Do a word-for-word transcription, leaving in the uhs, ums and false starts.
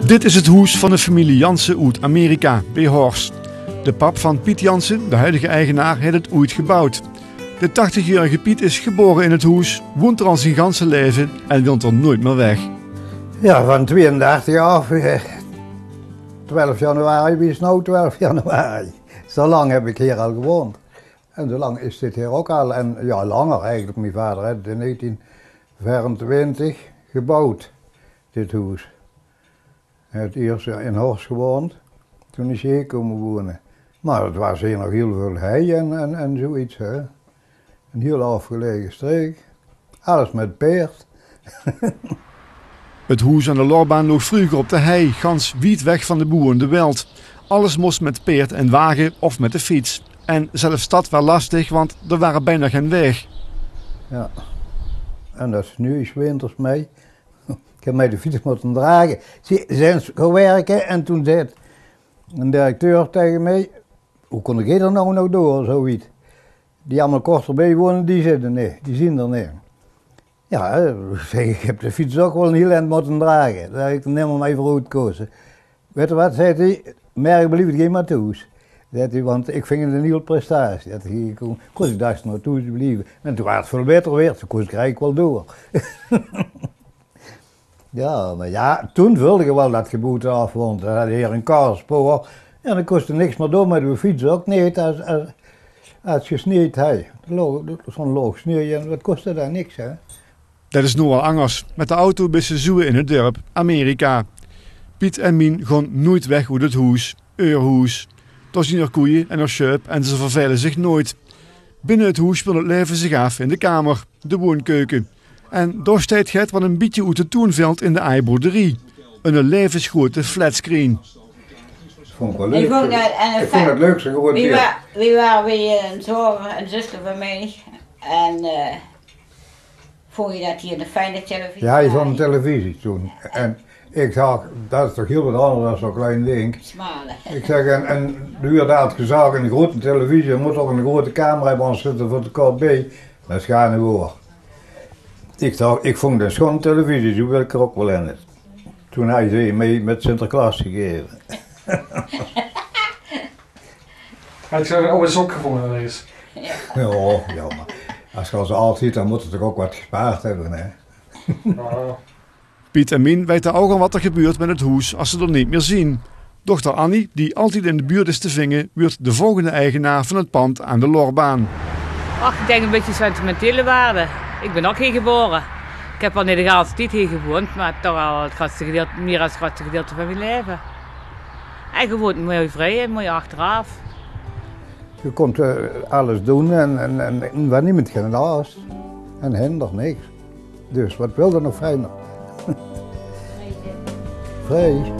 Dit is het hoes van de femilie Jansen oet Amerika, bie Horst. De pap van Piet Jansen, de huidige eigenaar, haet het oeit gebouwd. De tachtigjaorige Piet is gebore in het hoes, woent er al zien ganse laeve en wilt er noeit mier weg. Ja, van twieëndertig aaf, eh, twelf januari, wie is nou twelf januari? Zo lang heb ik hier al gewoond. En zo lang is dit hier ook al. En ja, langer eigenlijk. Mijn vader heeft in negentien vijfentwintig gebouwd, dit hoes. Hij heeft eerst in Horst gewoond, toen is hij hier komen wonen. Maar het was hier nog heel veel hei en, en, en zoiets, hè. Een heel afgelegen streek. Alles met peerd. Het hoes aan de Lorbaan loog vreuger op de hei, gans wied weg van de boeënde welt. Alles mos met peerd en wage of met de fiets. En zelfs dat waar lastig, want er waren bijna geen weg. Ja. En dat is nu eens winters mee. Ik heb mij de fiets moeten dragen. Zie, zijn ze gaan werken en toen zei een directeur tegen mij: "Hoe kon ik er nou nog door, zo wied? Die allemaal korter bij wonen, die zitten niet, die zien er niet." Ja, zeg ik, ik heb de fiets ook wel een heel eind moeten dragen. Dat heb ik er nimmer mee vooruit gekozen. "Weet je wat," zei hij, "merg blief ik hier maar thuis," zei hij, "want ik vind het een heel prestatie." Dat ik hier kon, kon ik daar nog thuis blijven. En toen was het veel beter weer, toen kon ik er eigenlijk wel door. Ja, maar ja, toen wilde je wel dat geboete af, want dan had je hier een kaarspoor. En dan kostte niks meer door met de fiets ook niet, als, als, als je sneed had. Er loog, er stond loog sneeuw en wat kostte daar niks, hè? Dat is noe al angers. Met de auto bis se zoe in het dörp, Amerika. Piet en Mien goon noeit weg oet het hoes, eur hoes. Dao zien er koeie en er sjäöp en ze vervele zich noeit. Binne het hoes speelt het laeve zich af in de kamer, de woeënkeuke. En dao steit get wat een bietje oet de toen velt in de aai broederie. Een levensgrote flatscreen. Vond ik wel leuk. Ik vond dat, en ik vond het leukste gewoon wie weer. Wa-, wie waren we, eh, een zoon en zuster van mij. En, eh, vond je dat hier een fijne televisie? Ja, je vond een televisie toen. En ik zag, dat is toch heel wat anders dan zo'n klein ding. Smale. Ik zeg, en, en nu werd altijd gezag, een grote televisie moet toch een grote camera hebben, anders zitten we te kort bij. Dat is gaar niet waar. Ik zag, ik vond een schoon televisie, zo wil ik er ook wel in. Toen hij ze mee met Sinterklaas gegeven. Had ik zo'n oude sok gevonden ergens? Ja, ja, maar als je al zo oud zit, dan moet er toch ook wat gespaard hebben, hè? Ja. Piet en Mien weten ook al wat er gebeurt met het hoes als ze er niet meer zien. Dochter Annie, die altijd in de buurt is te vingen, wordt de volgende eigenaar van het pand aan de Lorbaan. Ach, ik denk een beetje sentimentele waarde. Ik ben ook hier geboren. Ik heb wel niet de ganse tijd hier gewoond, maar toch al het grootste gedeelte, meer als het grootste gedeelte van mijn leven. En gewoon mooi vrij en mooi achteraf. Je kunt, eh, alles doen en, en, en, en waar niemand geen last. En hinder niks. Dus wat wil er nog fijner? Vrij.